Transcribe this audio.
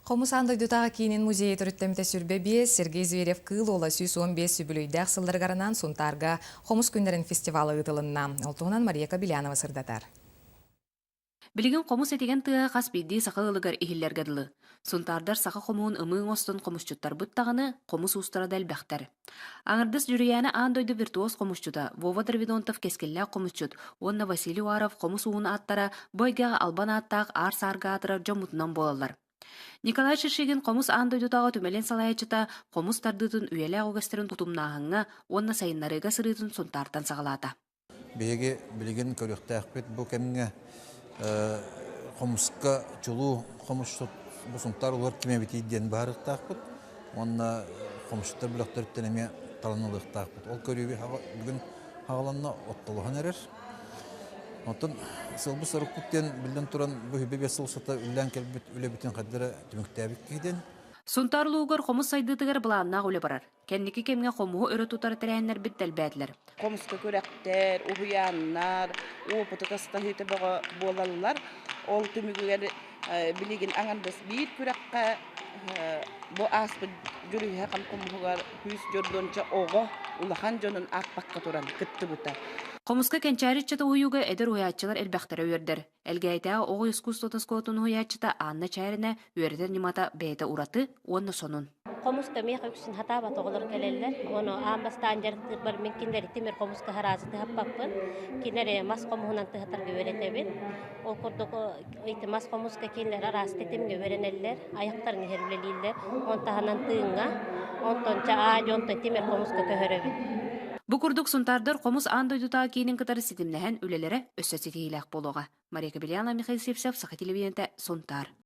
Хомус аан дойдутааҕы киинин музейа төрүттэммитэ 25, Сергей Зверев Кыыл Уола 115 үбүлүөйдээх сылларыгар анаан Сунтаарга Хомус күннэрин фестивала ыытылынна. Ол туһунан Мария Кобелянова сырдатар. Билигин хомус этигэн тыаһа хас биирдии саха ыалыгар иһиллэргэ дылы. Сунтаардар саха хомуһун ымыы оҥостон хомусчуттарбыт даҕаны, хомус уустара да элбэхтэр. Аҥардас Дьүрүйээнэ аан дойду виртуоз хомусчута Вова Дровидонтов кэскиллээх хомусчут уонна Василий Уаров хомус уһун ааттара бу эйгэҕэ албан ааттаах аар-саарга аатырар дьоммутунан буолаллар. Николай Шишигин хомус аан дойдутааҕы түмэлин салайааччыта хомус тардыытын үйэлээх үгэстэрин утумнааһыҥҥа уонна сайыннарыыга сырыытын Сунтаартан саҕалаата. Биһиги билигин көрүөхтээхпит бу кэмҥэ хомуска чулуу хомусчут бу Сунтаар улууһугар ким эбитий диэн быһаарыахтаахпыт уонна хомусчуттар бөлөхтөрүттэн эмиэ талан ылыахтаахпыт. Ол көрүүбү бүгүн хаҕаланна оттолоһон эрэр. Оттон сылбыт-сорукпут диэн биллэн туран бу 25 сыл устата үлэлээн кэлбит үлэбитин хайдах эрэ түмүктээбит киһи диэн. Сунтаар улууһугар хомус сайдыытыгар былааннаах үлэ барар. Кэнники кэмҥэ хомуһу өрө тутар тэрээһиннэрбит дэлбээтилэр. Хомуска күрэхтэр, уһуйааннар, уопуту атастаһыыта бөҕө буолаллар. Ол түмүгүгэр билигин аҥардас биир күрэххэ бу ааспыт Дьүрүһэ хомуһугар күүс дьордуонча оҕо улахан дьонун аахпакка туран кыттыбыта. Хомуска Кэнчээри ыччата уһуйууга эдэр уһуйааччылар элбэхтэрэ үөрдэр. Элгээйитээҕи оҕо искусствотын оскуолатын уһуйааччыта Анна Чээринэ үөрэтэр ньымата бэйэтэ ураты уонна сонун. Хомуска миэхэ үксүн хатаабат оҕолор кэлэллэр. Ону аан бастаан дьарыктыырбар мин кинилэри тимир хомуска араазы тыһаппаппын. Кинилэри мас хомуһунан тыһатарга үөрэтэбин. Ол курдук ити мас хомуска кинилэр араас тэтимҥэ үөрэнэллэр, айахтарын иһэр үлэлииллэр. Он таһынан тыыҥҥа, онтон ча аа дьонтон тимир хомуска көһөрөбүн. Бу курдук Сунтаардар хомус аан дойдутааҕы киинин кытары ситимнэһэн үлэлэрэ өссө ситиһиилээх буолуоҕа. Мария Кобельянова, Михаил Сивцев, Саха телевидениетэ, Сунтаар.